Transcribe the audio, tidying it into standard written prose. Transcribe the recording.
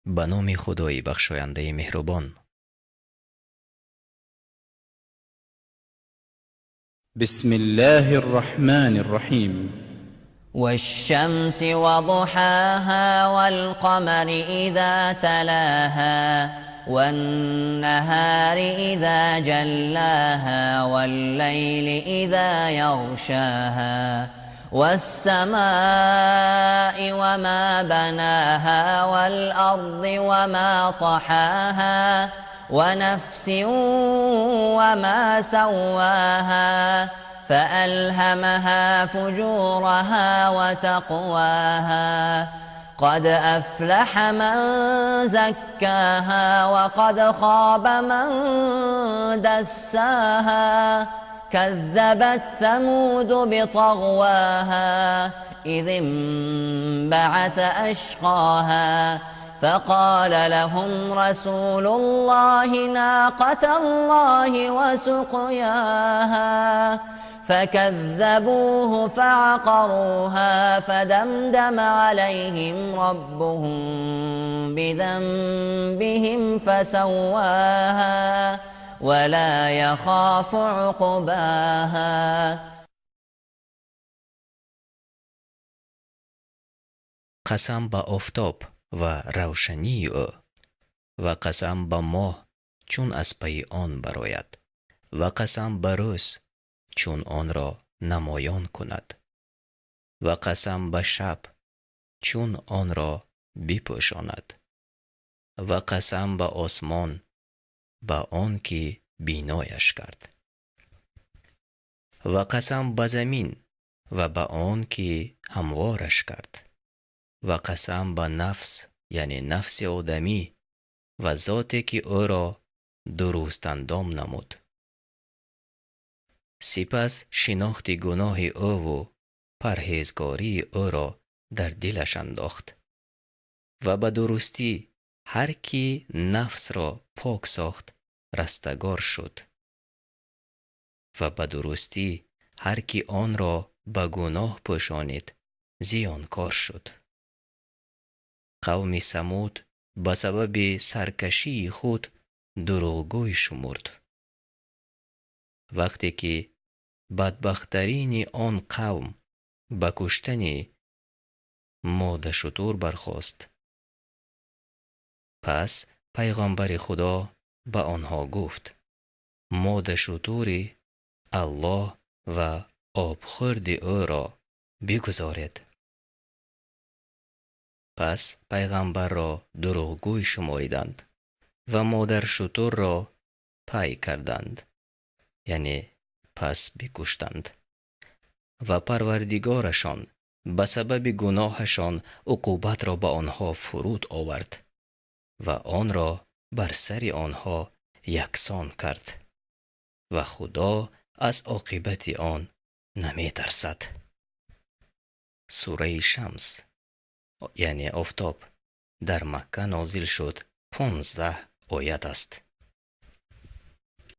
Ба номи Худои бахшояндаи меҳрубон. بسم الله الرحمن الرحيم. والشمس وضحاها والقمر إذا تلاها والنهار إذا جلاها والليل إذا يغشاها والسماء وما بناها والأرض وما طحاها ونفس وما سواها فألهمها فجورها وتقواها قد أفلح من زكاها وقد خاب من دساها كذبت ثمود بطغواها إذ انبعث أشقاها فقال لهم رسول الله ناقة الله وسقياها فكذبوه فعقروها فدمدم عليهم ربهم بذنبهم فسواها ولا يخاف عقباها. Қасам ба офтоб ва равшании ӯ ва қасам ба моҳ, чун аз пайи он барояд, ва қасам ба рӯз, чун онро намоён кунад, ва қасам ба шаб, чун онро бипӯшонад, ва қасам ба осмон, ба он ки бинояш кард, ва қасам ба замин ва ба он ки ҳамвораш кард, ва қасам ба нафс, яъне нафси одамӣ, ва зоте ки ӯро дурустандом намуд. Сипас шинохти гуноҳи ӯву парҳезгории ӯро дар дилаш андохт. Ва ба дурустӣ ҳар ки нафсро пок сохт, растагор шуд, ва ба дурустӣ ҳар ки онро ба гуноҳ пӯшонид, зиёнкор шуд. Қавми Самуд ба сабаби саркашии худ дурӯғгӯй шумурд. Вақте ки бадбахттарини он қавм ба куштани модашутур бархост, пас пайғомбари Худо ба онҳо гуфт: модашутури Аллоҳ ва обхӯрди ӯро бигузоред. Пас пайғамбарро дурӯғгӯй шумориданд ва модаршутурро пай карданд, яъне пас бикуштанд. Ва Парвардигорашон ба сабаби гуноҳашон уқубатро ба онҳо фуруд овард ва онро бар сари онҳо яксон кард, ва Худо аз оқибати он наметарсад. Сураи Шамс, яъне офтоб, дар Макка нозил шуд, 15 оят аст.